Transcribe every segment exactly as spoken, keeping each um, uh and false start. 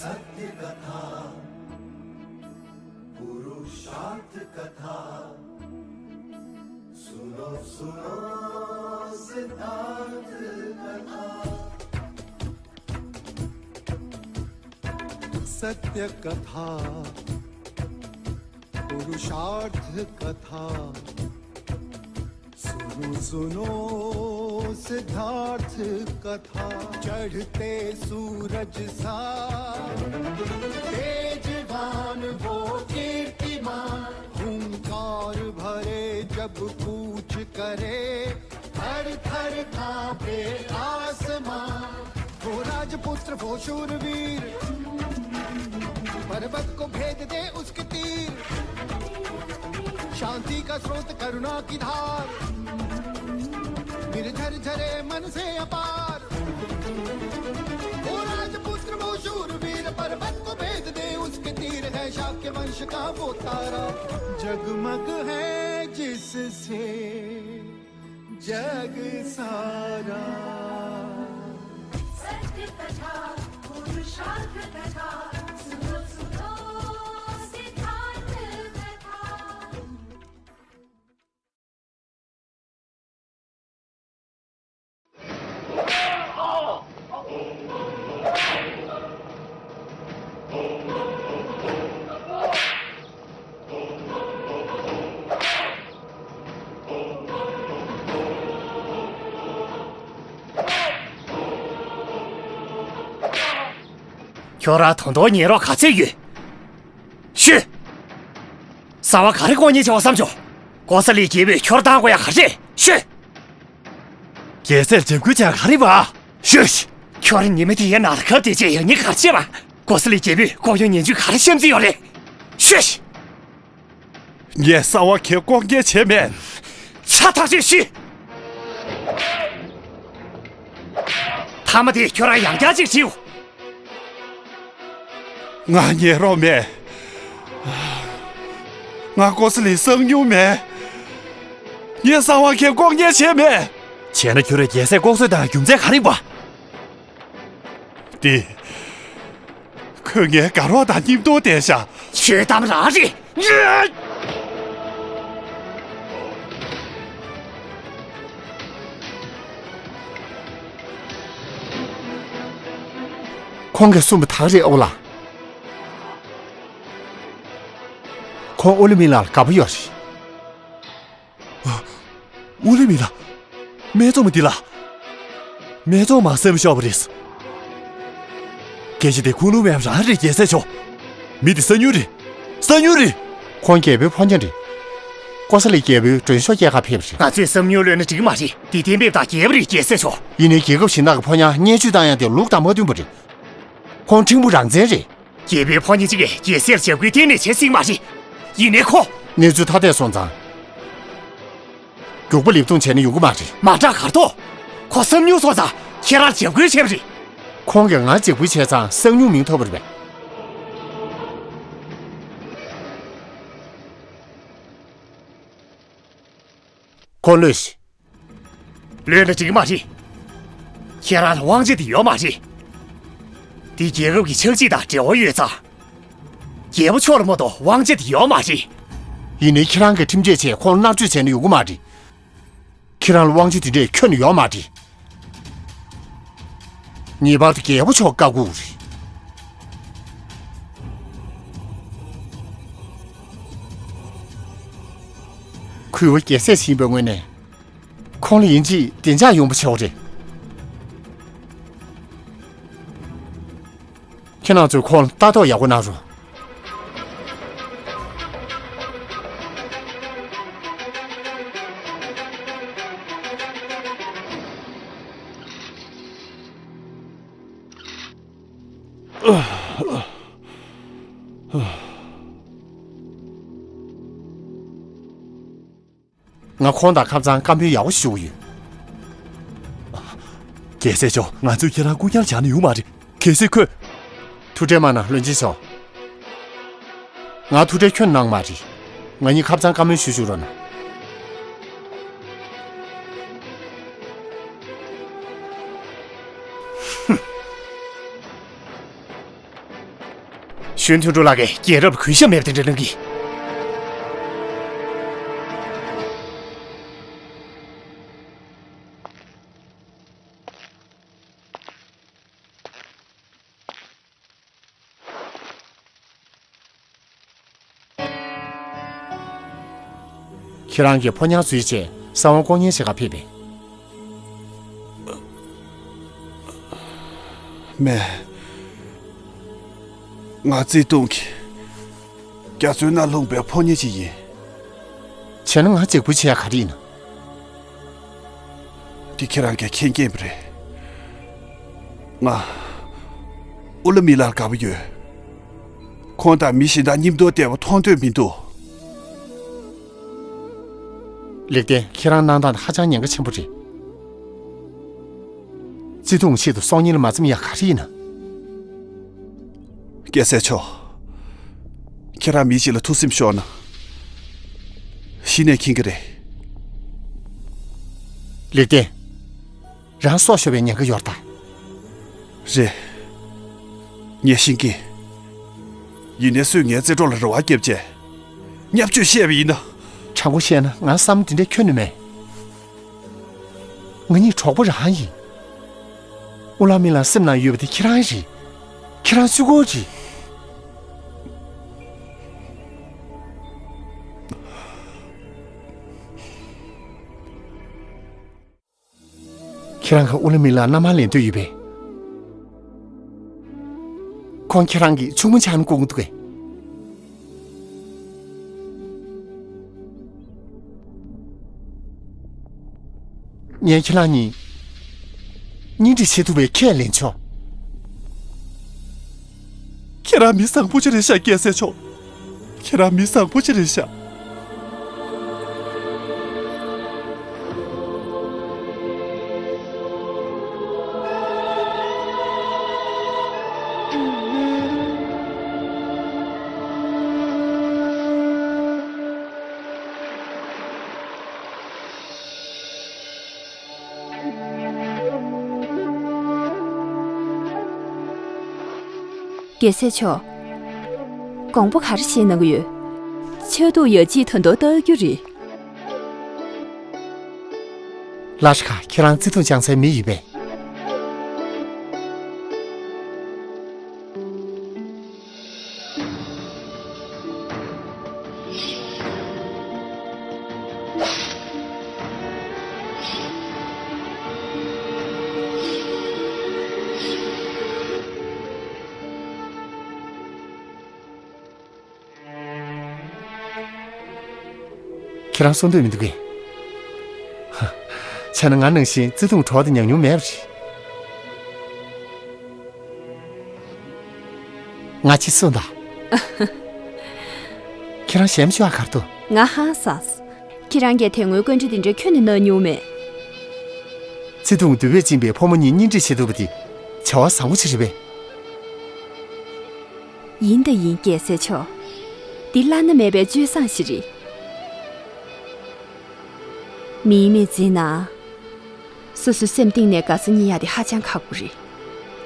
सत्य कथा, पुरुषार्थ कथा, सुनो सुनो सिद्धार्थ कथा। सत्य कथा, पुरुषार्थ कथा, सुनो सुनो सिद्धार्थ कथा। चढ़ते सूरज सा तेजवान वो कीर्तिमान, हुंकार भरे जब कूच करे, थर थर कांपे आसमां। वो राजपुत्र वो शूरवीर, पर्वत को भेद दे उसके तीर। शांति का स्रोत करुणा की धार, निर्झर झरे मन से अपार। वो राजपुत्र वो शूरवीर, पर्वत को भेद दे उसके तीर। है शाक्य वंश का वो तारा, जगमग है जिससे जग सारा। सत्य कथा, पुरुषार्थ कथा, सुनो सुनो सिद्धार्थ कथा। ཁྱོད་རང་ད་དུང་ཉན་རོགས་ག་ཚོད་ཡོད། ཤོད། གསང་བ་ག་རེ་ལྐོག་ཉན་བྱས་པ་བསམ་བྱུང་། ཀོ་ས་ལི་རྒྱལ་པོས་ཁྱོད་བཏང་དགོས་ཡ་ག་རེ་རེད། ཤོད། རྒྱལ་སྲས་འཇབ་རྒོལ་བྱས་ག་རེ་བ། ཤོད། ཁྱོད་རང་ཉི་མ་དེ་ཡའི་ནང་ལ་གབ་བསྡད་བྱས་ཡག་ཉེས་ག་རེ་བྱས་པ། ཀོ་ས་ལི་རྒྱལ་པོས་ལྐོག་གཡོ་ཉེས་འཛུགས་ག་རེ་བཤམས་རྩིས་ཡོད་རེད། ཤོད། ངས་གསང་བ་གས་ལྐོག་ཉན་བྱས་མེད། ཚ་ཐག་ཆོད་ཤོད། མཐའ་མ་དེ་ཁྱོད་རང་ཡང་བསྐྱར་ཅིག་དྲིས། ང་ཉན་རོགས་མེད། ང་ཀོ་ས་ལི་བསང་མྱོང་མེད། ངས་གསང་བ་གས་ལྐོག་ཉན་བྱས་མེད། བྱས་ན་ཁྱོད་རང་རྒྱལ་སྲས་ལྐོག་གསོད་བཏང་རྒྱུ་མཚན་ག་རེ་ཡིན་པ། དེ། ཁོས་ངའི་དགའ་རོགས་དང་མཉམ་དུ་བསྡད་ཤག་ཤོད་གཏམ་རང་རེད། ཁོང་གིས་གསུངས་པ་དག་རེད་ཨོ་ལགས། ཁོང་ཨོ་ལི་མི་ལགས་ལ་དགའ་པོ་ཡོད་རེད། ཨོ་ལི་མི་ལགས། སྨད་འཚོང་མ་འདི་ལགས། སྨད་འཚོང་མ་སེམས་ཤོར་བ་རེད། སྐད་ཆ་དེ་ཁུངས་ལུང་མེད་པ་རང་རེད་རྒྱལ་སྲས་མཆོག་མི་དེ་གསང་ཉུལ་རེད། གསང་ཉུལ་རེད། ཁོང་རྒྱལ་པོའི་ཕོ་ཉ་རེད། ཀོ་ས་ལི་རྒྱལ་པོའི་མགྲོན་ཤོག་སྐྱེལ་གར་ཕེབས་པ་རེད། ང་ཚོས་བསམ་མྱོང་ལོན་ན་འགྲིག་གི་མ་རེད། དེ་གཏན་འབེབས་དང་འགལ་བ་རེད་རྒྱལ་སྲས་མཆོག་ཡིན་ནའི་རྒྱལ་ཁབ་གཞན་དག་གི་ཕོ་ཉར་བརྙས་བཅོས་བཏང་ཡ་དེ་ལུགས་དང་མ་མཐུན་པ་རེད། ཁོང་ཕྲན་བུ་རང་བཙན་རེད། རྒྱལ་པོའི་ཕོ་ཉ་གཅིག་གིས་རྒྱལ་སྲས་ལ་འཇབ་རྒོལ་གཏན་ནས་བྱེད་སྲིད་མ་རེད། ཡིན་ནའི་ཁོ། གནས་ཚུལ་ཐ་དད་སོང་ཙང་། མགྱོགས་པོ་ལེབ་རྡུང་བྱས་ན་ཡོང་གི་མ་རེད། མ་འདྲ་གར་ཐོག་ཁོ་བསམ་མྱོང་སོང་ཙང་ཁྱེད་རང་འཇབ་རྒོལ་བྱས་པ་རེད། ཁོང་གིས་ང་འཇབ་རྒོལ་བྱས་ཙང་གསང་མྱུལ་མིང་ཐོབ་པ་རེད་པས། ཁོང་གློད་ཤིག་ལོས་ན་འགྲིག་གི་མ་རེད། ཁྱེད་རང་ལ་དབང་ཆ་དེ་ཡོད་མ་རེད། དེ་རྒྱལ་ཁབ་ཀྱི་ཆགས་འཇིག་དང་འབྲེལ་བ་ཡོད་ཙང་། རྒྱལ་པོ་མཆོག་ལ་མ་གཏོགས་དབང་ཆ་དེ་ཡོད་མ་རེད། ཡིན་ནའི་ཁྱེད་རང་གིས་ཁྲིམས་ཆད་བྱས་ཁོང་ལ་མནར་གཅོད་བྱས་ན་ཡོང་གི་མ་རེད། ཁྱེད་རང་ལ་དབང་ཆ་དེ་འདྲས་ཁྱོན་ནས་ཡོད་མ་རེད། ངེས་པར་དུ་རྒྱལ་པོ་མཆོག་བཀའ་བསྒོ་དགོས་རེད། གུས་པ་རྒྱལ་སྲས་ཡིན་པའི་ངོས་ནས། ཁོང་ལ་ཡིན་གཅིག་བདེ་འཇགས་ཡོང་བ་བྱེད་དགོས་རེད། ཁྱེད་རང་ཚོས་ཁོང་ལ་ལྟ་རྟོག་ཡག་པོ་གནང་རོགས། ང་ཁོང་དང་ཁ་སང་བཀའ་མོལ་ཡག་པོ་ཞུ་གི་ཡོད། རྒྱལ་སྲས་མཆོག་ང་ཚོས་ཁྱེད་རང་རྐུ་རྐྱང་བྱས་ན་ཡོང་མ་རེད། གལ་སྲིད་ཁོས། ཐུགས་ཁྲལ་མ་གནང་བློན་ཆེན་མཆོག་ང་ཐུགས་ཁྲལ་ཁྱོན་གནང་མ་རེད། ང་གཉིས་ཁ་སང་བཀའ་མོལ་ཞུ་བཅུག་རོགས་གནང་། ཧུམ། གཞོན་དོན་གྲུབ་ལགས་ཀྱིས་རྒྱལ་རབས་ལ་གུས་ཞབས་མེད་པ་དེ་འདྲ་གནང་གི། ཁྱེད་རང་གི་ཕོ་ཉར་འཛུལ་རྗེས་གསང་བ་ལྐོག་ཉར་བྱེད་གར་ཕེབས་པས། མེད། ང་བརྩེ་དུང་གི་རྒྱ་མཚོའི་ནང་ལྷུང་པའི་ཕོ་ཉ་ཅིག་ཡིན། བྱས་ན་ང་འཇབ་རྒོལ་བྱེད་ཡ་ག་རེ་ཡིན་ན། འདི་ཁྱེད་རང་གིས་མཁྱེན་མཁྱེན་པ་རེད། ང་ཨུ་ལ་མི་ལར་དགའ་པོ་ཡོད། ཁོང་དང་མི་གཞན་དག་མཉམ་དུ་བསྡད་པ་མཐོང་འདོད་མི་འདུག། ལེགས་ལྡན། ཁྱེད་རང་གནང་སྟངས་དེ་ཧ་ཅང་ཉེན་ཁ་ཆེན་པོ་རེད། བརྩེ་དུང་ཆེད་དུ་སྲོག་ཉེན་ལ་མ་འཛེམ་ཡ་ག་རེ་ཡིན་ན། རྒྱལ་སྲས་མཆོག། ཁྱེད་རང་མི་གཅིག་ལ་ཐུགས་སེམས་ཤོར་ན། གཞི་ནས་མཁྱེན་གྱི་རེད། ལེགས་ལྡན། རང་སྲོག་ཤོར་བའི་ཉེན་ཁ་ཡོད་ད། རེད། ངས་ཤེས་ཀྱི། ཡིན་ནའི་སུས་ངའི་བརྩེ་གྲོགས་ལ་རེ་བ་བརྒྱབ་བྱས། བརྙས་བཅོས་བཤད་པ་ཡིན་ན། དྲང་པོ་བཤད་ན་ང་བསམ་དེ་འདྲའི་ཁྱོན་ནས་མེད། ང་གཉིས་གྲོགས་པོ་རང་ཡིན། ཨུ་ལ་མི་ལ་སེམས་ནང་ཡོད་པ་དེ་ཁྱེད་རང་རེད། ཁྱེད་རང་གཅིག་པོ་རེད། ཁྱེད་རང་གིས་ཨུ་ལ་མི་ལ་མནའ་མ་ལེན་འདོད་ཡོད་པས། ཁོང་ཁྱེད་རང་གི་ཆུང་མ་ཆགས་ན་དགོངས་འདུག་གས། ངས་ཁྱེད་རང་གཉིས་གཉེན་སྒྲིག་བྱེད་ཐུབ་པའི་ཁས་ལེན་ཆོག། ཁྱེད་རང་མི་བཟང་པོ་ཅིག་རེད་ཤག་རྒྱལ་སྲས་མཆོག། ཁྱེད་རང་མི་བཟང་པོ་ཅིག་རེད་ཤག། རྒྱལ་སྲས་མཆོག། དགོངས་པ་ག་རེ་བཞེས་གནང་གི་ཡོད། ཆགས་སྡུག་ཡོད་ཅེས་ད་དུང་བཏགས་རྒྱུ་རེད། ལ་ཤ་ཁ། ཁྱེད་རང་བརྩེ་དུང་བཅངས་སའི་མི་ཡོད་པས། ཁྱེད་རང་གསུང་འདོད་མི་འདུག་གས། ཧ། བྱས་ན་ང་ནང་བཞིན་བརྩེ་དུང་གྲོགས་དེ་ཉམས་མྱོང་མེད་པ་རེད། ང་ཅི་གསུངས་དང་། ཁྱེད་རང་ཞེམ་ཤོག་ཨ་གར་དུ། ང་ཧང་སངས། ཁྱེད་རང་གིས་དེ་སྔོན་བཀའ་འདྲི་དེ་འདྲ་ཁྱོན་ནས་གནང་མྱོང་མེད། བརྩེ་དུང་འདུས་པས་བཅིངས་པའི་ཕོ་མོ་གཉིས་གཉེན་སྒྲིག་བྱེད་ཐུབ་པ་དེ་བྱ་བ་བཟང་པོ་ཞིག་རེད་པས། ཡིན་དང་ཡིན། རྒྱལ་སྲས་མཆོག། འདི་བླ་ན་མེད་པའི་སྤྱོད་བཟང་ཞིག་རེད། མིའི་མི་ཚེའི་ནང་། སོ་སོའི་སེམས་གཏིང་ནས་དགའ་ས་རྙེད་ཡག་དེ་ཧ་ཅང་ཁག་པོ་རེད།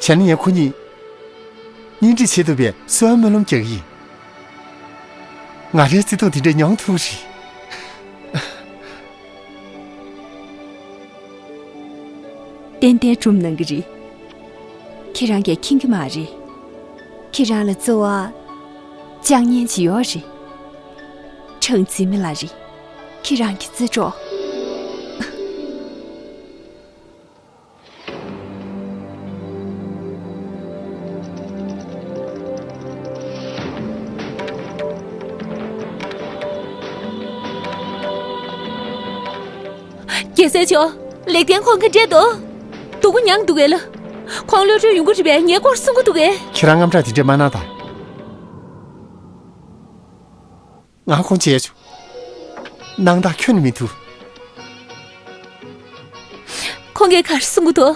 བྱས་ན་ངས་ཁོ་གཉིས་གཉེན་སྒྲིག་བྱེད་ཐུབ་པའི་གསོལ་བ་སྨོན་ལམ་རྒྱག་གི་ཡིན། ང་རའི་བརྩེ་དུང་དེ་འདྲ་མྱོང་ཐུབ་རེད། ཏན་ཏན་སྒྲུབ་གནང་གི་རེད། ཁྱེད་རང་གིས་མཁྱེན་གྱི་མ་རེད། ཁྱེད་རང་ལ་བརྩེ་བ་བཅངས་མཁན་ཅིག་ཡོད་རེད། ཁྲང་ཙི་མི་ལགས་རེད། ཁྱེད་རང་གི་བརྩེ་གྲོགས། རྒྱལ་སྲས་མཆོག། ལེགས་ལྡན་ཁོང་ག་འདྲས་འདུག། སྡུག་པོ་མྱངས་འདུག་གས་ལ། ཁོང་གློད་གྲོལ་ཡོང་གི་རེད་པས། ངའི་སྐོར་གསུང་གི་འདུག་གས། ཁྱེད་རང་དངངས་སྐྲག་དེ་འདྲས་མ་གནང་དང་། ང་ཁོང་བྱས་ཆོག། སྣང་དག་ཁྱོན་ནས་མི་ཐུབ། ཁོང་གིས་ག་རེ་གསུང་གི་འདུག།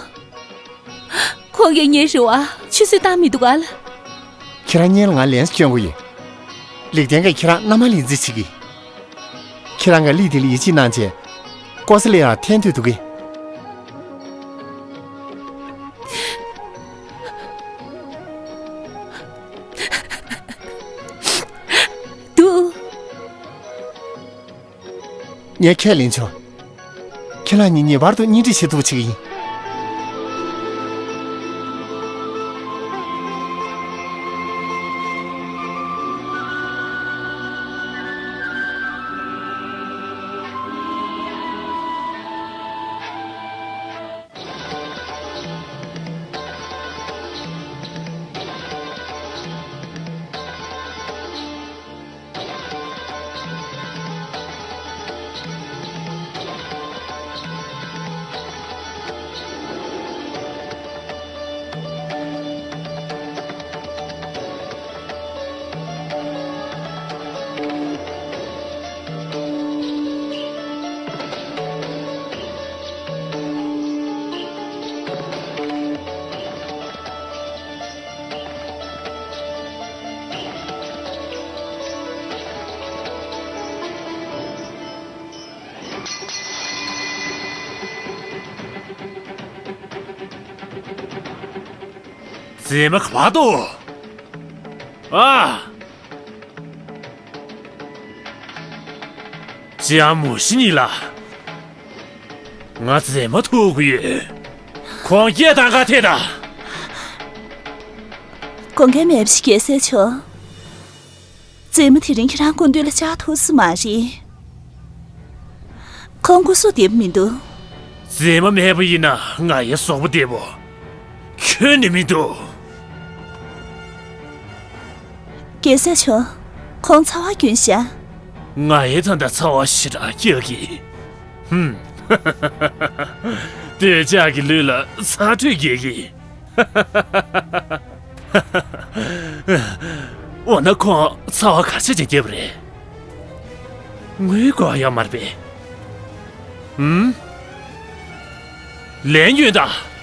ཁོང་གིས་ངའི་རེ་བ་ཆུད་ཟོས་བཏང་མི་འདུག་ག་ལ། ཁྱེད་རང་སྔོན་ལ་ང་ལན་སྐྱོན་གྱི་ཡོད། ལེགས་ལྡན་གྱིས་ཁྱེད་རང་མནའ་མ་ལེན་རྩིས་བྱེད་ཀྱི། ཁྱེད་རང་གིས་ལི་དེ་ལ་ཡིད་ཆེས་གནང་བྱས། ཀོ་ས་ལི་ཡར་འཐེན་འདོད་འདུག་གས། ངས་ཁས་ལེན་ཆོག་ཁྱེད་རང་གཉིས་ངེས་པར་དུ་གཉེན་སྒྲིག་བྱེད་ཐུབ་པ་བྱེད་ཀྱི་ཡིན། མཛེས་མ་ག་པར་འདུག་ཨ། ཅི་ཡང་མུ་ཤི་ཉིད་ལ། ང་མཛེས་མ་ཐུག་གི་ཡོད། ཁོང་སྐད་བཏང་ག་ཐད་ད། དགོངས་འགལ་མེད་པ་ཞིག་རྒྱལ་སྲས་མཆོག་མཛེས་མ་དེ་རིང་ཁྱེད་རང་སྐུ་མདུན་ལ་བཅར་ཐུབ་ས་མ་རེད། ཁོང་སྐུ་གཟུགས་བདེ་པོ་མི་འདུག་མཛེས་མ་མེད་པ་ཡིན་ན་ང་ཡི་གཟུགས་པོ་བདེ་པོ་ཁྱོན་ནས་མི་འདུག་རྒྱལ་སྲས་མཆོག་ཁོང་ཚ་བ་རྒྱུན་བཞག་ང་ཡི་ད་ལྟ་ཚ་བ་ཞེ་དྲག་སྐྱེ་གི། ཧུམ། འདོད་ཆགས་ཀྱི་ལུས་ལ་ཚ་དྲོད་རྒྱས་གི། འོ་ན་ཁོང་ཚ་བ་ག་ཚོད་ཅིག་བརྒྱབ་རེད། ངུས་དགོས་ཡོད་མ་རེད་པས། ཧུམ། ལན་ཡོད་ད།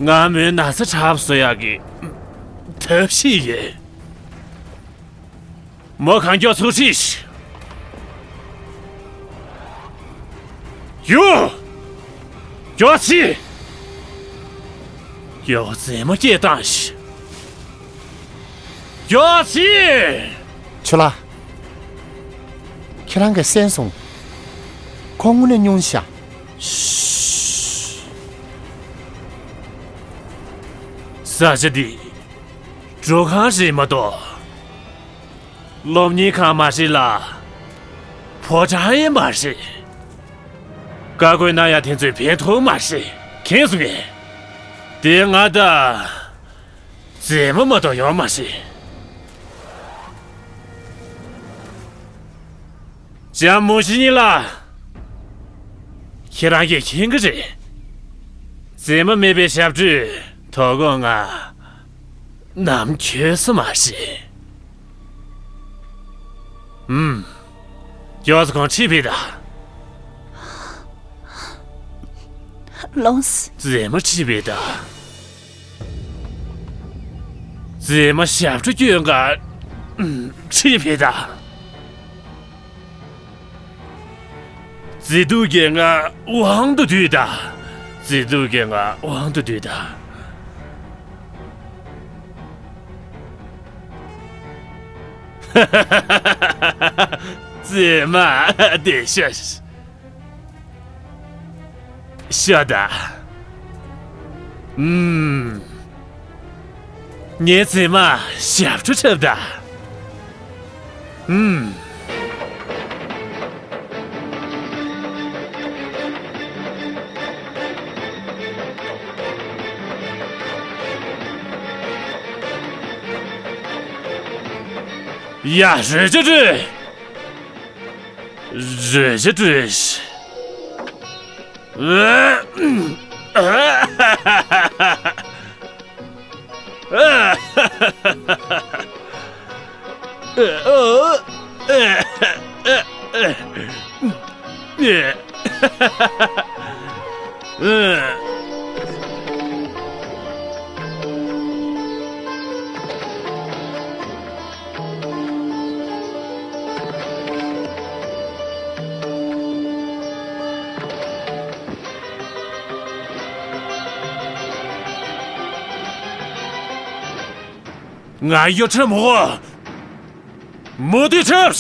ང་མོའི་ན་ཚ་དྲག་པོ་བཟོ་ཡག་གི་ཐབས་ཤེས་ཡོད། མོ་གང་མགྱོགས་ཚུར་ཁྲིད། ཡོ། མགྱོགས་ཕྱིན། ཡོ་མཛེས་མ་སྐད་བཏང་ཞིག་མགྱོགས་ཕྱིན། ཆོས་ལགས། ཁྱེད་རང་གིས་གསན་སོང་། ཁོང་དངོས་གནས་སྙུང་ཤག་ས་ཆ་འདི་འགྲོ་ཁང་རེད་མ་གཏོགས། སློབ་གཉེར་ཁང་མ་རེད་ལ། ཕོ་བྲང་ཡང་མ་རེད། བཀའ་བཀོད་གནང་ཡ་དེ་ཚོས་ཕན་ཐོགས་མ་རེད། མཁྱེན་སོང་ངས། དེ་ང་ད། མཛེས་མ་མ་གཏོགས་ཡོད་མ་རེད། ལྕམ་མུ་ཤི་ཉི་ལགས། ཁྱེད་རང་གིས་མཁྱེན་གྱི་རེད། མཛེས་མ་མེད་པའི་ཞབས་བྲོས་དོ་དགོང་ང་ནམ་འཁྱོལ་ས་མ་རེད། ཨུམ། མགྱོགས་ཙམ་ཁོང་ཁྲིད་ཕེབས་དང་། ལོངས། མཛེས་མ་ཁྲིད་ཕེབས་དང་། མཛེས་མ་ཞབས་བྲོ་སྐྱོན་ག་ཁྲིད་ཕེབས་དང་། མཛེས་སྡུག་གིས་ང་དབང་དུ་བསྡུས་དང་། མཛེས་སྡུག་གིས་ང་དབང་དུ་བསྡུས་དང་། མཛེས་མ་བདེ་ཤ། ཤ་ད། ཨུམ། ངའི་མཛེས་མ་ཞབས་བྲོ་འཁྲབ་ད། ཨུམ། ཡ། རོལ་ཆ་རོལ། རོལ་ཆ་རོལ། ང་གཡོ་ཁྲམ་མོ། མོ་དུས་ཁྲབ།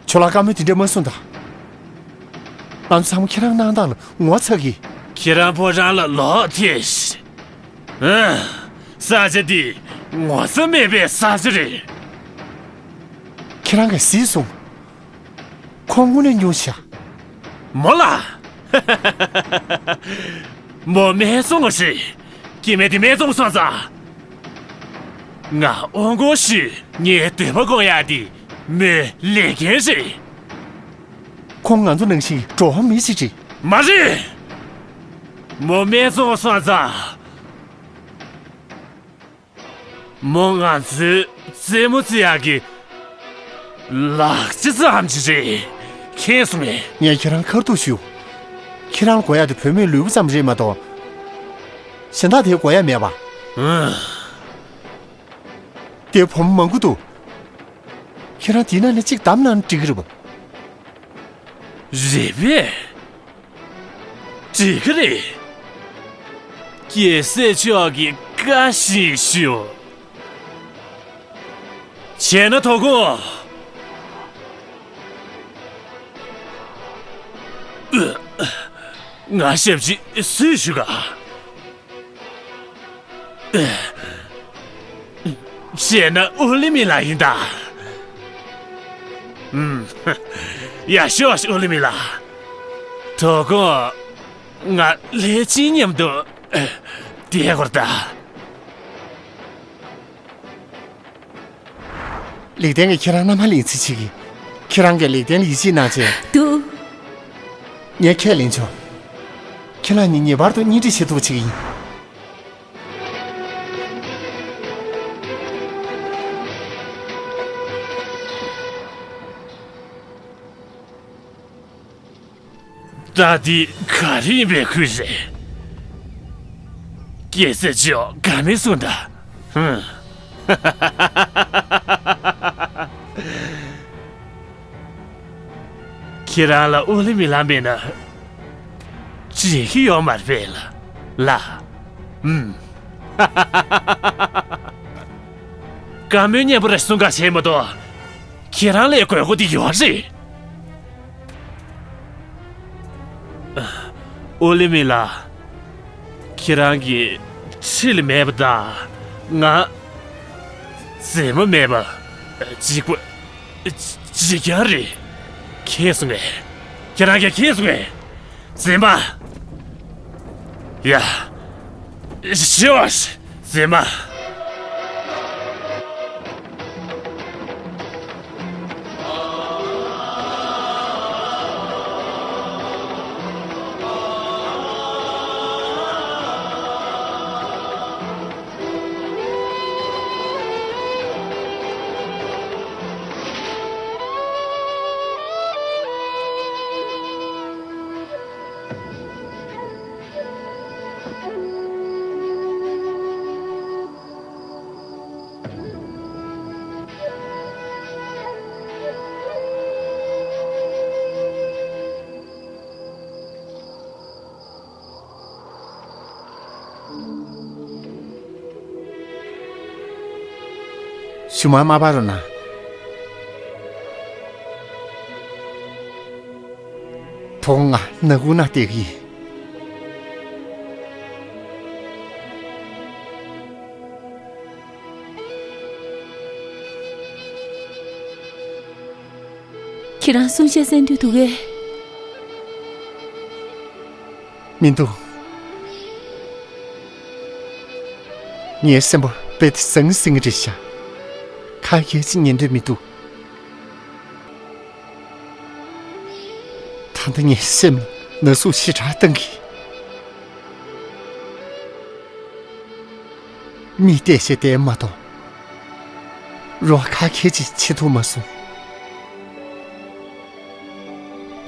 ཁྱོད་ལ་བཀའ་མོལ་དེ་འདྲ་མ་གསུངས་དང་། ང་ཚོ་ཚང་མ་ཁྱེད་རང་གནང་སྟངས་ལ་ངོ་ཚ་གི། ཁྱེད་རང་ཕོ་བྲང་ལ་ལོག་ཐེ། ཨ། ས་ཆ་འདི་ངོ་ཚ་མེད་པའི་ས་ཆ་རེད། ཁྱེད་རང་གིས་གཟིགས་སོང་། ཁོང་དངོས་གནས་ཉུང་ཤ། མོ་ལ། མོ་སྨད་འཚོང་བ་ཞིག་སྐྱེ་དམན་དེ་སྨད་འཚོང་སོང་ཙང་། ང་དབང་སྐོར་ཞིག་ངའི་འདོད་པ་སྐོང་ཡག་དེ་མོའི་ལས་འགན་རེད། ཁོང་ང་ཚོ་ནང་བཞིན་འགྲོ་བ་མི་ཞིག་རེད། མ་རེད། མོ་སྨད་འཚོང་སོང་ཙང་། མོ་ང་ཚོའི་རྩེད་མོ་རྩེ་ཡག་གི་ལག་ཆ་ཙམ་ཅིག་རེད། མཁྱེན་སོང་ངས། ངས་ཁྱེད་རང་ཁ་ཐུག་ཞུ། ཁྱེད་རང་ལ་དགོས་ཡག་དེ་བུད་མེད་ལུས་པོ་ཙམ་རེད་མ་གཏོགས། གཞན་དག་དེ་དགོས་ཡག་མེད་པ། ཨང་། དེ་བུ་མོ་མང་པོ་འདུག་ཁྱེད་རང་དེའི་ནང་ནས་གཅིག་བདམས་གནང་ན་འགྲིག་གི་རེད་པ། རེད་པས། འགྲིག་གི་རེད། རྒྱལ་སྲས་མཆོག་གི་བཀའ་བཞིན་ཞུ། བྱས་ན་དོ་དགོང་། ང་ཞབས་ཕྱི་སུས་ཞུ་ག། བྱས་ན་ཨོ་ལི་མི་ལགས་ཡིན་ད། ཨུམ། ཡ་ཤོག་ཨོ་ལི་མི་ལགས། དོ་དགོང་ང་ལྷས་བྱིན་མཉམ་དུ་བསྡད་དགོས་ད། ལེགས་ལྡན་གྱིས་ཁྱེད་རང་མནའ་མ་ལེན་རྩིས་བྱེད་ཀྱི། ཁྱེད་རང་གིས་ལེགས་ལྡན་ལ་ཡིད་ཆེས་གནང་བྱས། འདུག་ངས་ཁས་ལེན་ཆོག་ཁྱེད་རང་གཉིས་ངེས་པར་དུ་གཉེན་སྒྲིག་བྱེད་ཐུབ་པ་བྱེད་ཀྱི་ཡིན། ད་འདི་ག་རེ་ཡིན་པའི་ཁུལ་རེད། རྒྱལ་སྲས་མཆོག་ག་མེད་གསུངས་ད། ཧུམ། ཁྱེད་རང་ལ་ཨོ་ལི་མི་ལགས་མེད་ན་འགྲིག་གི་ཡོད་མ་རེད་ལ། ལ། ཧུམ། བཀའ་མོལ་སྙན་པོ་རེ་གསུང་ག་བྱས་མ་གཏོགས། ཁྱེད་རང་ལས་དགོས་མཁོ་དེ་ཡོད་རེད། ཨོ་ལི་མི་ལགས། ཁྱེད་རང་གི་ཁྲིད་ལས་མེད་པ་དང་། ང་རྩེད་མོ་མེད་པ་འཇིགས་པ་འཇིགས་རྐྱང་རེད། མཁྱེན་སོང་ངས། ཁྱེད་རང་གིས་མཁྱེན་སོང་ངས། རྩེད་མ། ཡ། ཤི་བ། རྩེད་མ། གཞུག་མ་མ་པ་རོ་ན། དོ་ང་ནག་ཁུག་ན་བསྡད་ཀྱི་ཡིན། ཁྱེད་རང་གསུང་བཤད་གསན་འདོད་འདུག་གས། མི་འདུག་ངའི་སེམས་པ་རྦད་དེ་ཟང་ཟིང་རེད་ཤག་ཁ་སྐད་ཅིག་ཉན་འདོད་མི་འདུག་ད་ལྟ་ངའི་སེམས་ལ་ན་ཟུག་ཞེ་དྲག་བཏང་གི། མིས་བལྟས་བྱས་བསྡད་མ་གཏོགས། རོགས་ཁ་ཁྱེར་ཅིག་བྱེད་ཐུབ་མ་སོང་།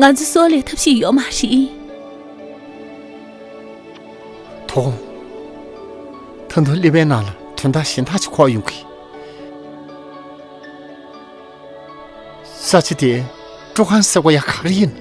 ང་ཚོ་སྲོག་ལས་ཐབས་ཤེས་ཡོད་མ་རེད། དོ། ད་དུང་ཀླད་པའི་ནང་ལ་དོན་དག་གཞན་དག་ཅིག་འཁོར་ཡོང་གི། ས་ཆ་དེ་སྤྲོ་ཁང་ཟེར་བ་ཡ་ག་རེ་ཡིན།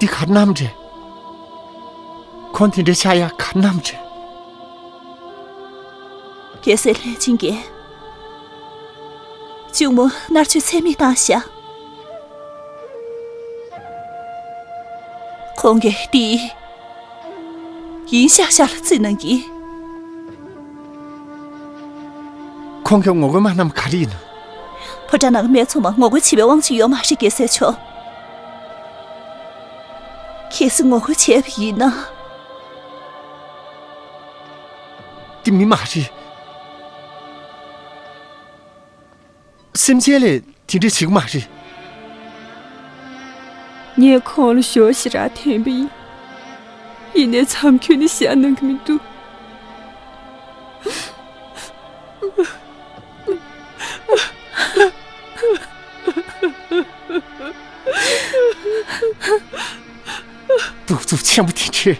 ག་རེ་གནང་བ་རེད། ཁོང་དེ་འདྲའི་ཆགས་ཡག་ག་རེ་གནང་བ་རེད། རྒྱལ་སྲས་ལྷས་བྱིན་གྱིས་གཅུང་མོ་མནར་གཅོད་ཚད་མེད་བཏང་ཤག་ཁོང་གིས་དེ་ཡིན་ཤག་ཤག་ལ་བརྩི་གནང་གིས། ཁོང་གིས་ངོ་རྒོལ་མ་གནང་བ་ག་རེ་ཡིན་ནམ། ཕོ་བྲང་ནང་གི་སྨད་འཚོང་མ་ངོ་རྒོལ་བྱེད་པའི་དབང་ཆ་ཡོད་མ་རེད། རྒྱལ་སྲས་མཆོག་གལ་སྲིད་ངོ་རྒོལ་བྱས་པ་ཡིན་ན། དེ་མི་མ་རེད། སེམས་ཅན་ལས་དེ་འདྲ་བྱེད་ཀྱི་མ་རེད། ངས་ཁོང་ལ་ཞོ་ཞེ་དྲག་འཐེན་པ་ཡིན། ཡིན་ནའི་མཚམས་ཁྱོན་ནས་བཞག་གནང་གི་མི་འདུག་གདུག་རྩུབ་ཆེན་པོ་དེ་འདྲའི་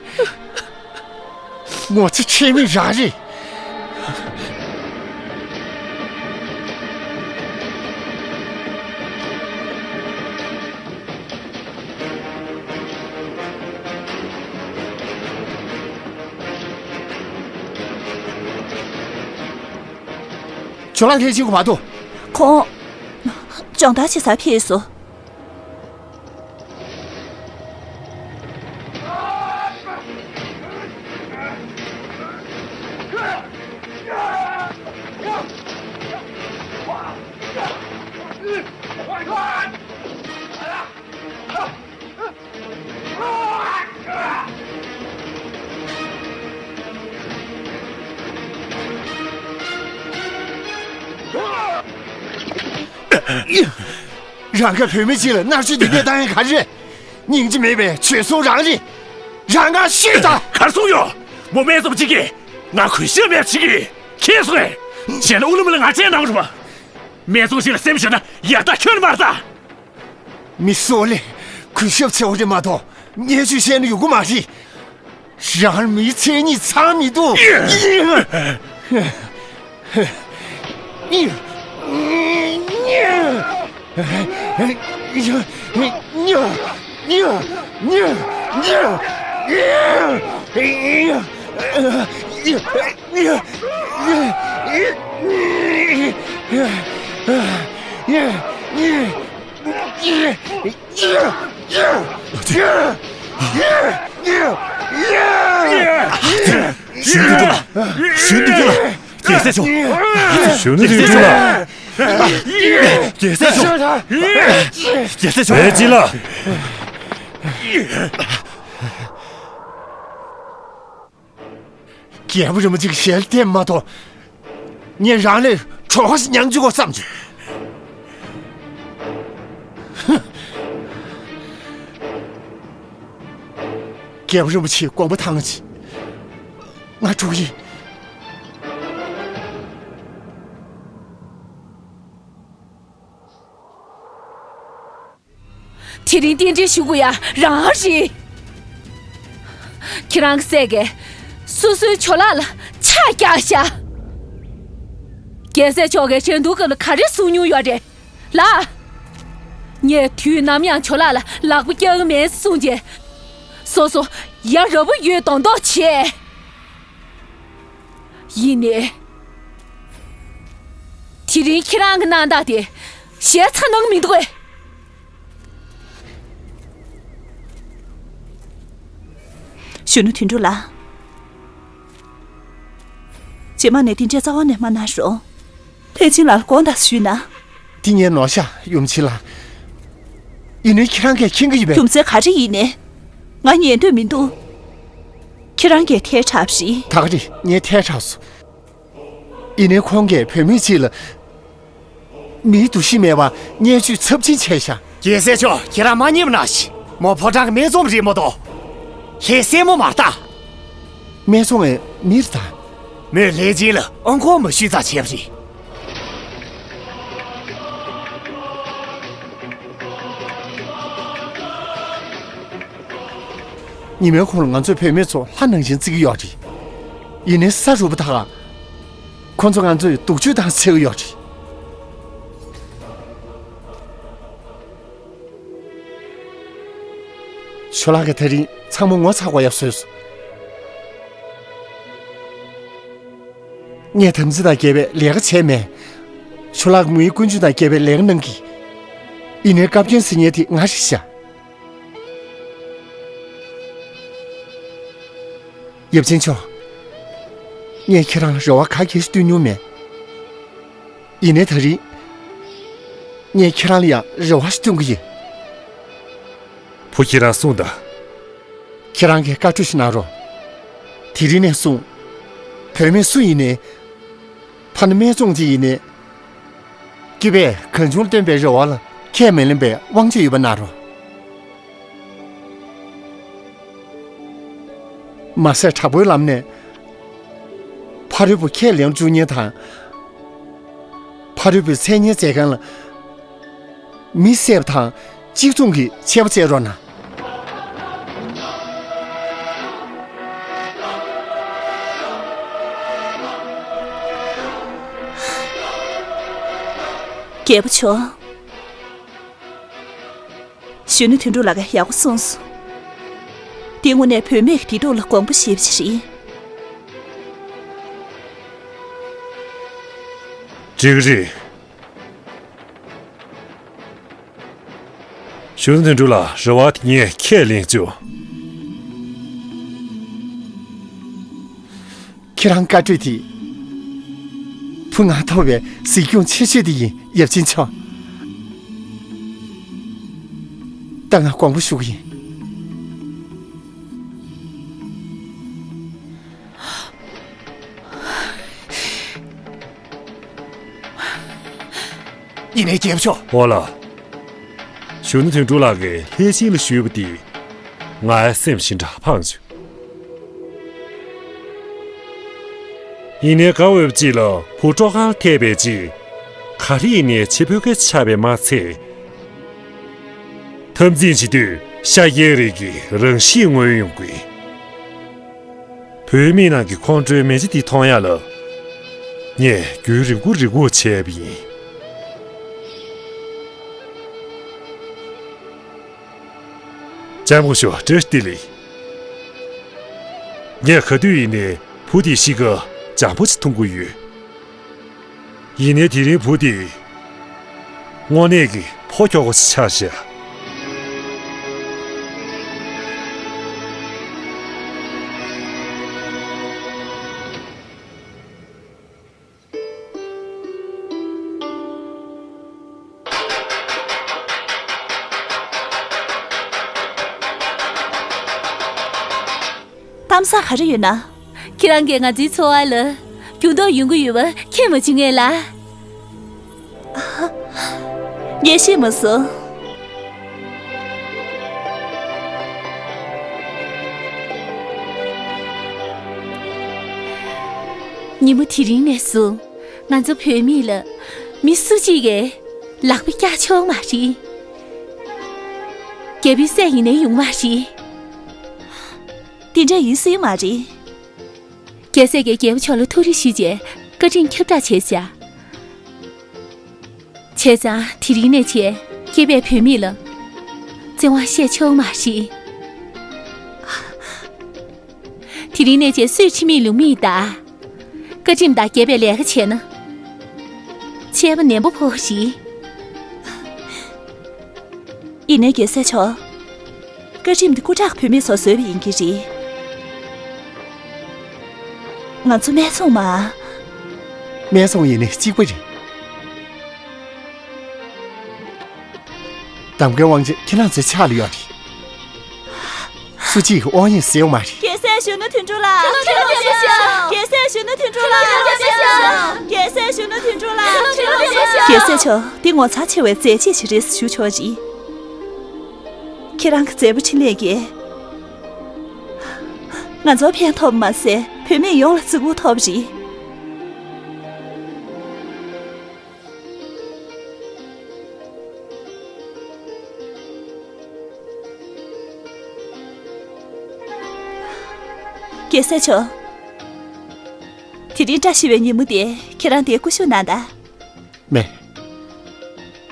ངོ་ཚ་ཁྲེལ་མེད་རང་རེད། ཇོ་ལགས་ལྷས་བྱིན་གྱི་བར་དུ། ཁོང་སྦྱོང་བརྡར་བྱེད་སར་ཕེབས་སོང་། རང་ག་བུད་མེད་ཅིག་ལ་མནར་གཅོད་འདི་འདྲ་བཏང་ཡག་ག་རེ་རེད། སྙིང་རྗེ་མེད་པའི་བྱོལ་སོང་རང་རེད། རང་ག་ཤོད་དང་། གར་སོང་ཡོད། མོ་སྨད་འཚོང་ཅིག་གིས་ང་གུས་ཞབས་མེད་ཅིག་གིས་ཁྱེར་སོང་ངས། བྱས་ན་ཨུ་ལུ་མི་ལ་ང་ཅན་གནང་རུང་བ། སྨད་འཚོང་ཞིག་ལ་སེམས་ཤོར་ན་ཡག་ཐག་ཁྱོན་མ་རེད་ད། མི་སོགས་ལས་གུས་ཞབས་ཆེ་བ་རེད་མ་གཏོགས་བརྙས་བཅོས་བཤད་ན་ཡོང་གི་མ་རེད། རང་མིའི་མཚན་ཉིད་ཚང་མི་འདུག་གཞོན་དུ་འདུག་ལ། གཞོན་དུ་འདུག་ལ། རྒྱལ་སྲས་མཆོག་གཞོན་དུ་འདུག་ལ། རྒྱལ་སྲས་མཆོག་རྒྱལ་སྲས་མཆོག་བའི་ཅི་ལ། རྒྱལ་པོ་རིན་པོ་ཆེ་གི་ཞལ་བསྟན་མ་གཏོགས། ངས་རང་ལས་གྲོགས་ཤིག་མྱངས་བཅུག་གོ་བསམ་བྱུང་། ཧུ། རྒྱལ་པོ་རིན་པོ་ཆེའི་དགོངས་པ་དྭངས་ཅིག་ང་འགྲོ་གི་ཡིན། དེ་རིང་རྟེན་འབྲེལ་ཞུ་དགོས་ཡ་རང་རེད། ཁྱེད་རང་གི་སྲས་ཀྱིས་སོ་སོའི་ཇོ་ལགས་ལ་ཕྱག་རྒྱག་ཤག་རྒྱལ་སྲས་མཆོག་གིས་གཞོན་དུ་སྐབས་ལ་ག་རེ་གསུང་མྱོང་ཡོད་རེད་ལ། ངས་དུས་ནམ་ཡང་ཇོ་ལགས་ལ་ལག་པ་བཀྱག་གི་མེད་གསུངས་རྗེས། སོ་སོ་ཡ་རབས་པོ་ཡོད་མདོག་མདོག་བྱས། ཡིན་ནའི། དེ་རིང་ཁྱེད་རང་གི་གནང་སྟངས་དེ་ཞལ་ཚ་གནང་མི་འདུག་གས། གཞོན་ནུ་དོན་གྲུབ་ལགས། རྗེས་མ་ནས་འདི་འདྲའི་རྩ་བ་ནས་མ་གནང་རོགས། ལྷས་བྱིན་ལགས་ལ་དགོངས་དག་ཞུས་ན། འདི་ངའི་ནོར་ཤག་ཡུམ་ཆེན་ལགས། ཡིན་ནའི་ཁྱེད་རང་གིས་མཁྱེན་གྱི་ཡོད་པས། རྒྱུ་མཚན་ག་རེ་ཡིན་ནའི། ང་ཉན་འདོད་མི་འདུག་ཁྱེད་རང་གིས་ཐལ་དྲགས་པ་རེད། ད་ག་རེད། ངས་ཐལ་དྲགས་སོང་། ཡིན་ནའི་ཁོང་གིས་བུད་མེད་ཅིག་ལ་མིའི་འདུ་ཤེས་མེད་པར་བརྙས་བཅོས་ཚབས་ཆེན་བྱས་ཤག་རྒྱལ་སྲས་མཆོག་ཁྱེད་རང་མ་བརྙས་པ་གནང་ཞིག་མོ་ཕོ་བྲང་གི་སྨད་འཚོང་རེད་མ་གཏོགས། ལྷའི་སྲས་མོ་མ་རེད་ད། སྨད་འཚོང་ངའི་མི་རེད་ད། མོས་ལྷས་བྱིན་ལ་ཨང་གོང་མ་ཞུས་ཙང་བྱས་པ་རེད། ཉི་མའི་གུང་ལ་ང་ཚོས་བུད་མེད་ཚོ་ལྷ་ནང་བཞིན་བརྩི་གི་ཡོད་རེད། ཡིན་ནའི་ས་རུབ་པ་དག་ཁོ་ཚོ་ང་ཚོས་སྡུག་སྤྱོད་བཏང་ཟེར་གི་ཡོད་རེད། ཞོ་ལགས་ཀྱིས་ད་རིང་ཚང་མ་ངོ་ཚ་དགོས་ཡ་བཟོས་སོང་། ངས་དམ་ཚིག་དང་འགལ་བའི་ལས་ཀ་བྱས་མེད། ཞོ་ལགས་མི་ཡི་ཀུན་སྤྱོད་དང་འགལ་བའི་ལས་ཀ་གནང་གི། ཡིན་ནའི་བཀའ་བཀྱོན་ཟེར་མཁན་དེ་ང་རེད་ཤག། ཡབ་ཆེན་མཆོག། ངས་ཁྱེད་རང་ལ་རེ་བ་ག་གེ་ཞིག་བཏོན་མྱོང་མེད། ཡིན་ནའི་ད་རིང་། ངས་ཁྱེད་རང་ལ་ཡང་རེ་བ་ཞིག་བཏོན་གི་ཡིན། བུ་ཁྱེད་རང་གསུངས་དང་། ཁྱེད་རང་གིས་བཀའ་འཁྲོལ་ཞིག་གནང་རོགས། དེ་རིང་ནས་བཟུང་། བུད་མེད་སུ་ཡིན་ནའི། ཐ་ན་སྨད་འཚོང་ཅིག་ཡིན་ནའི། སྐྱེས་པས་གང་བྱུང་བཏོན་པའི་རེ་བ་ལ་ཁས་མི་ལེན་པའི་དབང་ཆ་ཡོད་པ་གནང་རོགས། མ་ཟད་དྲག་པོའི་ལམ་ནས་ཕ་རོལ་པོ་ཁས་ལེན་བཅུག་མཁན་དང་། ཕ་རོལ་པོའི་མཚན་སྙན་མཛད་མཁན་ལ་མི་བསད་པ་དང་གཅིག་མཚུངས་ཀྱི་ཆད་པ་བཅད་རོགས་གནང་། རྒྱལ་པོ་མཆོག། གཞོན་ནུ་དོན་གྲུབ་ལགས་ཀྱིས་ཡག་པོ་གསུངས་སོང་། འདི་དངོས་གནས་བུད་མེད་ཀྱི་བདེ་སྡུག་ལ་དགོངས་པ་བཞེས་པ་ཞིག་རེད། འགྲིག་རེད། གཞོན་ནུ་དོན་གྲུབ་ལགས་རེ་བ་དེ་ངས་ཁས་ལེན་བཅུག། ཁྱེད་རང་བཀའ་གྲོས་དེ། བུ་ང་ཐོབ་པའི་གཟིགས་སྐྱོང་ཆེ་ཤོས་དེ་ཡིན། ཡབ་ཆེན་མཆོག། ད་ང་དགོངས་པ་ཞུ་གི་ཡིན། ཡིན་ནའི་རྒྱལ་པོ་མཆོག། འོ་ལགས། གཞོན་ནུ་དོན་གྲུབ་ལགས་ཀྱིས་ལྷས་བྱིན་ལ་ཞུས་པ་དེ་ངའི་སེམས་ཞེ་དྲག་ཕངས་བྱུང་། ཡིན་ནའི་དགའ་འོས་པ་ཅིག་ལ་བུ་སྤྲོ་ཁང་ལ་ཐེབས་པའི་རྗེས། ག་རེ་ཡིན་ནའི་ཆེ་བོད་སྐད་ཆ་ཆགས་པས་མ་ཚད། འཐབ་འཛིང་བྱེད་དུས་ཤ་རྒྱགས་རིགས་ཀྱི་རང་གཤིས་མངོན་ཡོང་གི། བུད་མེད་རྣམས་ཀྱི་ཁོང་ཁྲོའི་མེ་ལྕེ་འདི་མཐོང་ཡག་ལ། ངས་རྒྱུན་རིང་པོ་རེ་སྒུག་བྱས་པ་ཡིན། ལྕམ་སྐུ་ཞབས་བཀྲ་ཤིས་བདེ་ལེགས། ངས་ག་དུས་ཡིན་ནའི་བུ་དེའི་གཤིས་ཀ་འཇམ་པོ་ཞིག་མཐོང་གི་ཡོད། ཡིན་ནའི་དེ་རིང་བུ་དེ་དངོས་གནས་ཀྱི་ཕོ་ཁྱོ་ག་ཞིག་ཆགས་ཤག། གཏམ་བཟང་ག་རེ་ཡོད་ན། ཁྱེད་རང་གིས་ང་ཚོའི་འཚོ་བ་ལ་འགྱུར་ལྡོག་ཡོང་གི་ཡོད་པ་མཁྱེན་མ་བྱུང་ངས་ལ། ངས་ཤེས་མ་སོང་། ཉིན་མོ་དེ་རིང་ནས་བཟུང་ང་ཚོ་བུད་མེད་ལ་མི་སུ་གཅིག་གིས་ལག་པ་བཀྱག་ཆོག་མ་རེད། རྒྱལ་པོའི་སྲས་ཡིན་ནའི་ཡོང་མ་རེད། དེ་འདྲ་ཡིན་སྲིད་མ་རེད། རྒྱལ་སྲས་ཀྱིས་རྒྱལ་པོ་མཆོག་ལ་ཐུགས་རེ་ཞུས་རྗེས་བཀའ་ཁྲིམས་ཁྱབ་བསྒྲགས་བྱས་ཤག། བྱས་ཙང་དེ་རིང་ནས་བྱས་སྐྱེས་པའི་བུད་མེད་ལ་བཙན་དབང་བཤད་ཆོག་མ་རེད། དེ་རིང་ནས་བྱས་སུས་ཁྲིམས་མེད་ལུགས་མེད་ལྟར། བཀའ་ཁྲིམས་དང་འགལ་བའི་ལས་ཀ་བྱས་ན། ཆད་པ་ནན་པོ་ཕོག་རེད། ཡིན་ནའི་རྒྱལ་སྲས་མཆོག། བཀའ་ཁྲིམས་འདི་སྐུ་དྲག་བུད་མེད་ཚོ་བཟོས་པ་ཡིན་གྱི་རེད། ང་ཚོ་སྨད་འཚོང་མ། སྨད་འཚོང་ཡིན་ནའི་གཅིག་པ་རེད། གདམ་ཀའི་དབང་ཆ་ཁྱེད་རང་ཚོའི་ཕྱག་ལ་ཡོད་རེད། སུ་གཅིག་གིས་དབང་ཡོད་ཟེར་ཡོད་མ་རེད། རྒྱལ་སྲས་གཞོན་ནུ་དོན་གྲུབ་ལགས། རྒྱལ་སྲས་གཞོན་ནུ་དོན་གྲུབ་ལགས། རྒྱལ་སྲས་གཞོན་ནུ་དོན་གྲུབ་ལགས། རྒྱལ་སྲས་མཆོག། འདི་ངོ་མཚར་ཆེ་བའི་མཛད་རྗེས་ཤིག་རེད་ཞུ་ཆོག་ཅིག། ཁྱེད་རང་གི་མཛད་པ་འཕྲིན་ལས་ཀྱིས་ང་ཚོར་ཕན་ཐོགས་པ་མ་ཟད་བུད་མེད་ཡོངས་ལ་བརྩི་བཀུར་ཐོབ་པ་རེད། རྒྱལ་སྲས་མཆོག། དེ་རིང་བཀྲ་ཤིས་པའི་ཉིན་མོ་དེ་ཁྱེད་རང་དེར་སྐུ་བཞུགས་གནང་དང་། མེད།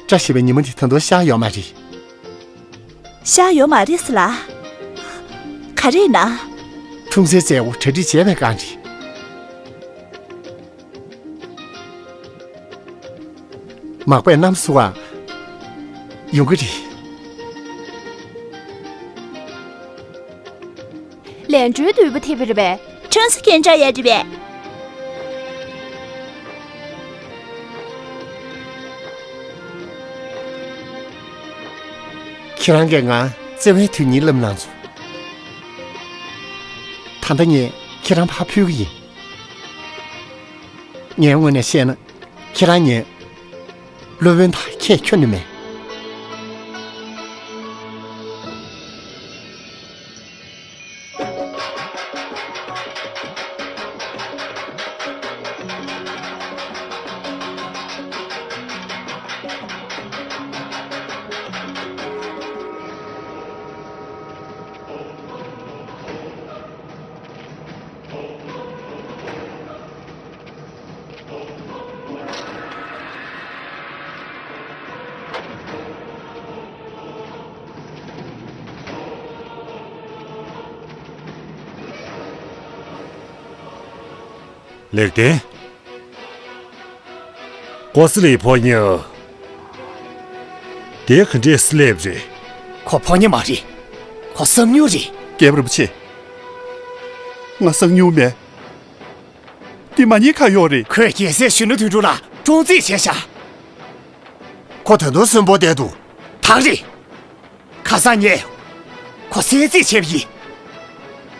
བཀྲ་ཤིས་པའི་ཉིན་མོ་དེ་ད་དུང་ཤར་ཡོད་མ་རེད། ཤར་ཡོད་མ་རེད་ཟེར་ལ། ག་རེ་ཡིན་ན། འཁྲུངས་ཚེས་མཛད་སྒོ་གྲ་སྒྲིག་བྱས་པའི་བསྒང་རེད། མག་པས་གནམ་བསུ་བ་ཡོང་གི་རེད། ལས་འགྲོའི་དུས་བབ་ཐེབས་པ་རེད་པས། ཁྲུན་སི་ཁྱེད་འདྲ་ཡ་རེད་པས། ཁྱེད་རང་གིས་ང་བརྩེ་བའི་དོན་སྙིང་བསླབས་གནང་སོང་། ད་ལྟ་ངས་ཁྱེད་རང་ཕར་ཕུལ་གྱི་ཡིན། ངའི་ངོས་ནས་བཤད་ན། ཁྱེད་རང་ངའི་སློབ་དཔོན་དང་ཁྱད་ཁྱོན་ནས་མེད། ལེགས་ལྡན། ཀོ་ས་ལའི་ཕོ་ཉ། དེ་ག་འདྲས་སླེབས་རེད། ཁོ་ཕོ་ཉ་མ་རེད། ཁོ་བསམ་མྱོང་རེད། རྒྱལ་པོ་རིན་པོ་ཆེ། ང་བསམ་མྱོང་མེད། འདི་མ་ཉེས་ཁ་གཡོག་རེད། ཁོས་རྒྱལ་སྲས་གཞོན་ནུ་དོན་གྲུབ་ལགས་བཀྲོངས་རྩིས་བྱས་ཤག་ཁོ་ད་དུང་གསོན་པོ་བསྡད་འདུག་ད་རེད། ཁ་སང་ངས་ཁོ་བསད་རྩིས་བྱས་པ་ཡིན།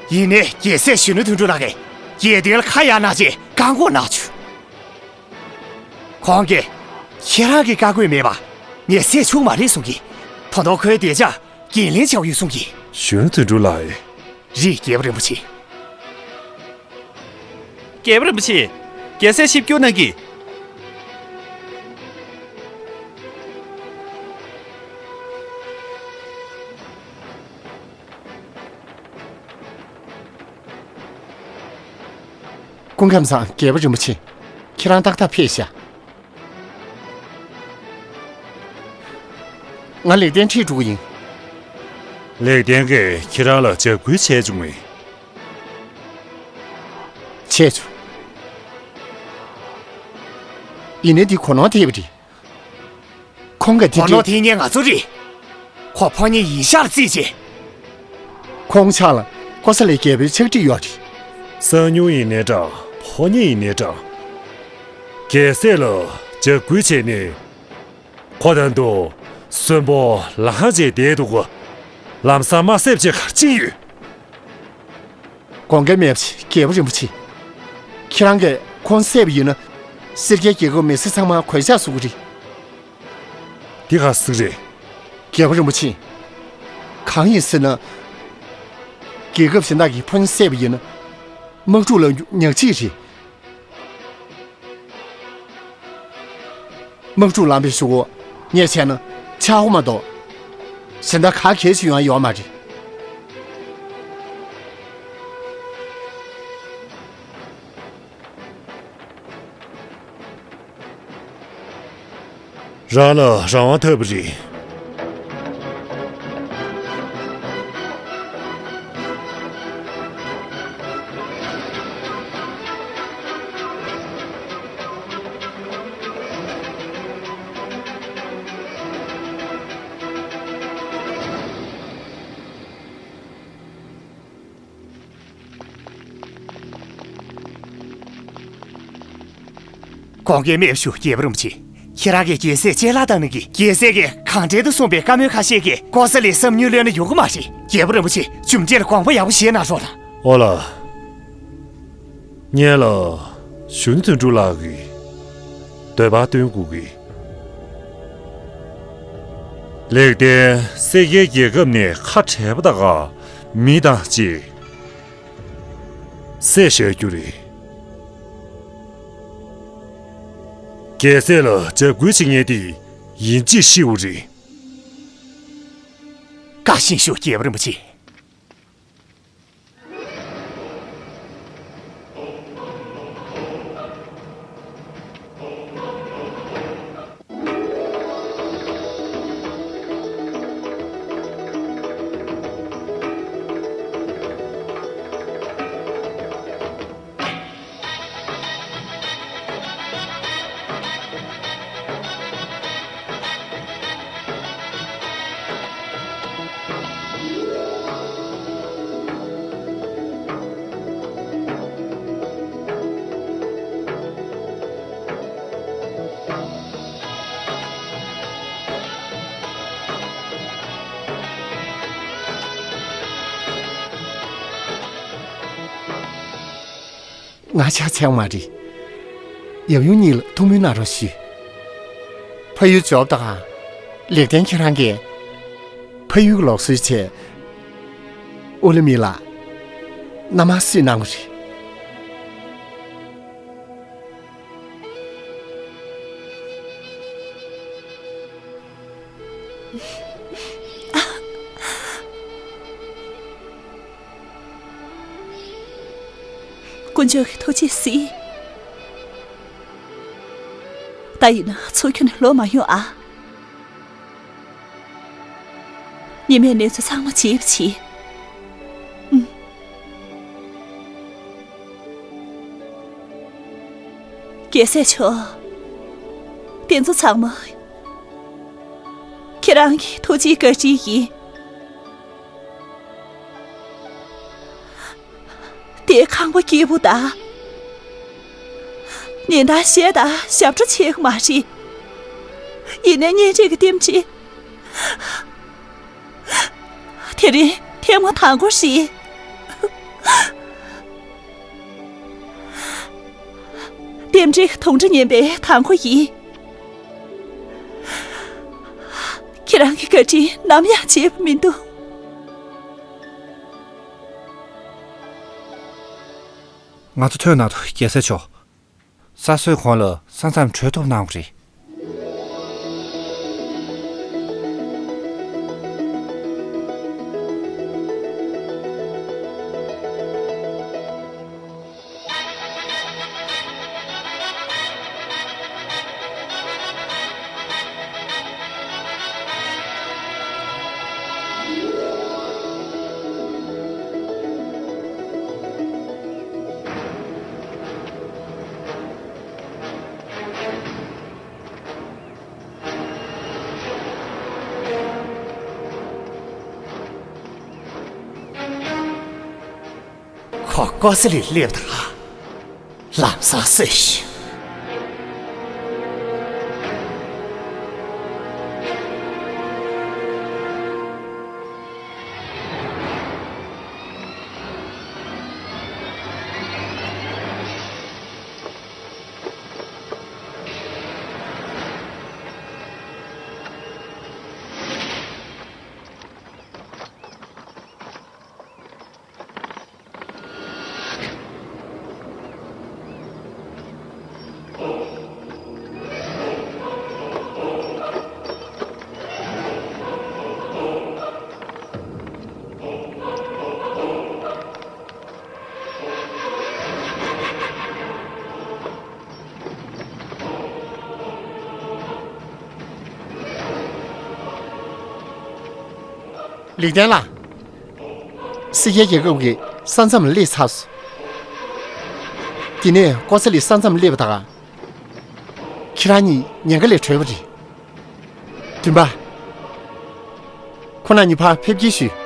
ཡིན་ནའི་རྒྱལ་སྲས་གཞོན་ནུ་དོན་གྲུབ་ལགས་ཀྱིས་རྒྱལ་དོན་ལ་ཁ་གཡར་གནང་བྱས་བཀག་འགོག་གནང་བྱུང་། ཁོང་གིས་ཁྱེད་རང་གི་བཀའ་བཀོད་མེད་པ་ངས་བསད་ཆོག་མ་རེད་གསུང་གིས། ད་དུང་ཁོའི་བདེ་འཇགས་འགན་ལེན་བྱ་དགོས་གསུང་གིས། གཞོན་ནུ་དོན་གྲུབ་ལགས་ཨེ། རེད། རྒྱལ་པོ་རིན་པོ་ཆེ། རྒྱལ་པོ་རིན་པོ་ཆེ། རྒྱལ་སྲས་ཆིབས་བསྒྱུར་གནང་གིས། སྐུ་ཁམས་བཟང་། རྒྱལ་པོ་རིན་པོ་ཆེ། ཁྱེད་རང་ཏག་ཏག་ཕེབས་ཤག་ང་ལེགས་ལྡན་ཁྲིད་འགྲོ་གི་ཡིན། ལེགས་ལྡན་གྱིས་ཁྱེད་རང་ལ་འཇབ་རྒོལ་བྱས་བྱུང་ངས། བྱས་བྱུང་། ཡིན་ནའི་འདི་གོ་ནོར་ཐེབས་པ་རེད། ཁོང་གིས་དེ། གོ་ནོར་ཐེབས་མཁན་ང་ཚོ་རེད། ཁོ་ཕོ་ཉ་ཡིན་ཤག་རྩིས་བྱས། ཁོང་ཅག་ལ་ཀོ་ས་ལའི་རྒྱལ་པོའི་ཕྱག་བྲིས་ཡོད་རེད། གསང་མྱུལ་ཡིན་ནའི་འདྲ། ཕོ་ཉ་ཡིན་ནའི་འདྲ། རྒྱལ་སྲས་ལ་འཇབ་རྒོལ་བྱས་ནས། ཁོ་ད་དུང་གསོན་པོ་ལངས་བྱས་བསྡད་འདུག་ག་ལམ་སང་མ་བསད་བྱས་ག་རེ་བྱེད་ཀྱི་ཡོད། དགོངས་འགལ་མེད་པ་བྱེད། རྒྱལ་པོ་རིན་པོ་ཆེ། ཁྱེད་རང་གིས་ཁོང་བསད་པ་ཡིན་ན། སེར་སྐྱའི་རྒྱལ་ཁབ་མི་སེར་ཚང་མ་གོད་ཆག་བཟོ་གི་རེད། འདི་ག་ཟིག་རེད། རྒྱལ་པོ་རིན་པོ་ཆེ། གང་ཡིན་ཟེར་ན། རྒྱལ་ཁབ་གཞན་དག་གིས་ཕོ་ཉ་བསད་པ་ཡིན་ན། དམག་འཁྲུག་ལ་ཉག་གཅིག་རེད། དམག་འཁྲུག་ལངས་པའི་གཞུག་གུ་ངས་བྱས་ན་ཆག་སྒོ་མ་གཏོགས་གཞན་དག་ག་གེ་ཞིག་ཡོང་ཡ་ཡོད་མ་རེད། རང་ལ་རང་དབང་ཐོབ་པ་རེད། དགོངས་འགལ་མེད་པ་ཞུ། རྒྱལ་པོ་རིན་པོ་ཆེ། ཁྱེད་རང་གིས་རྒྱལ་སྲས་ཅན་ལྷ་བཏང་ནས་ཀྱི། རྒྱལ་སྲས་ཀྱིས་གང་དྲན་དུ་གསུངས་པའི་བཀའ་མོལ་ཁ་ཤས་ཀྱིས་ཀོ་ས་ལའི་བསམ་མྱོང་གློད་ན་ཡོང་གི་མ་རེད། རྒྱལ་པོ་རིན་པོ་ཆེ། རྒྱུ་འབྲས་ལ་དགོངས་པ་ཡག་པོ་བཞེས་གནང་རོགས་གནང་། ཨོ་ལ། ངས་ལ་གཞོན་ནུ་དོན་གྲུབ་ལགས་ཀྱི་འདོད་པ་སྟོན་དགོས་ཀྱི། ལེགས་ལྡན་སེར་སྐྱའི་རྒྱལ་ཁབ་ནས་ཁ་བྲལ་བ་དག་ག་མི་དང་བཅས་བསད་བཞག་རྒྱུ་རེད། རྒྱལ་སྲས་ལ་འཇབ་རྒོལ་བྱེད་མཁན་དེ་ཡིན་གཅིག་ཤི་བ་རེད། བཀའ་བཞིན་ཞུ། རྒྱལ་པོ་རིན་པོ་ཆེ། ང་ཆ་ཚང་མ་རེད། ཡབ་ཡུམ་གཉིས་ལ་ཐུགས་སྨོན་གནང་རོགས་ཞུ། ཕ་ཡུལ་འབྱོར་དང་། ལེགས་ལྡན་ཁྱེད་རང་གིས་ཕ་ཡུལ་གྱི་ལུགས་སྲོལ་ཆེད། ཨུ་ལི་མི་ལ་མནའ་མ་བསུས་གནང་བ་རེད། དཀོན་མཆོག་གི་ཐུགས་རྗེས་གཟིགས། ད་ཡིན་ན་ཚུར་ཁྱོན་ནས་ལོག་མ་ཡོང་ཨ། ཉི་མས་གནས་ཚུལ་ཚང་མ་བརྗེད་པ་བྱེད། ཨུམ། རྒྱལ་སྲས་མཆོག། དེ་ཚོ་ཚང་མ་ཁྱེད་རང་གི་ཐུགས་རྗེའི་བཀའ་དྲིན་ཡིན། དེའི་ཁང་པ་སྐྱིད་པོ་དང་། ཉིན་ལྟར་གཞས་དང་ཞབས་བྲོ་བྱེད་ཀྱི་མ་རེད། ཡིན་ནའི་གཉེན་སྒྲིག་གི་རྟེན་འབྲེལ། དེ་རིང་ཐེངས་མ་དང་པོ་རེད། རྟེན་འབྲེལ་གྱི་དུང་སྒྲ་སྙན་པའི་དང་པོ་ཡིན། ཁྱེད་རང་གི་བཀའ་དྲིན་ནམ་ཡང་བརྗེད་པ་མི་འདུག་ང་ཚོ་ཐོན་ན་ཐོ་རྒྱལ་སྲས་མཆོག། ས་སྲོས་གོང་ལ་ས་མཚམས་གྲོལ་ཐུབ་གནང་བ་རེད། ཁོ་ཀོ་ཙི་ལི་སླེབས་དང་། ལམ་སང་གསོད་ཤིག། ལིག་ཏན་ལགས། སི་ཁའི་རྒྱལ་ཁབ་ཀྱི་ས་མཚམས་ལ་སླེབས་ཚར་སོང་། དེ་ནས་ཀོ་ས་ལི་ས་མཚམས་སླེབས་པ་དང་། ཁྱེད་རང་གཉིས་ཉེན་ཁ་ལས་གྲོལ་བ་རེད། བདུན་པ། ཁོང་རྣམ་གཉིས་ཕར་ཕེབས་སྐྱེལ་ཞུས།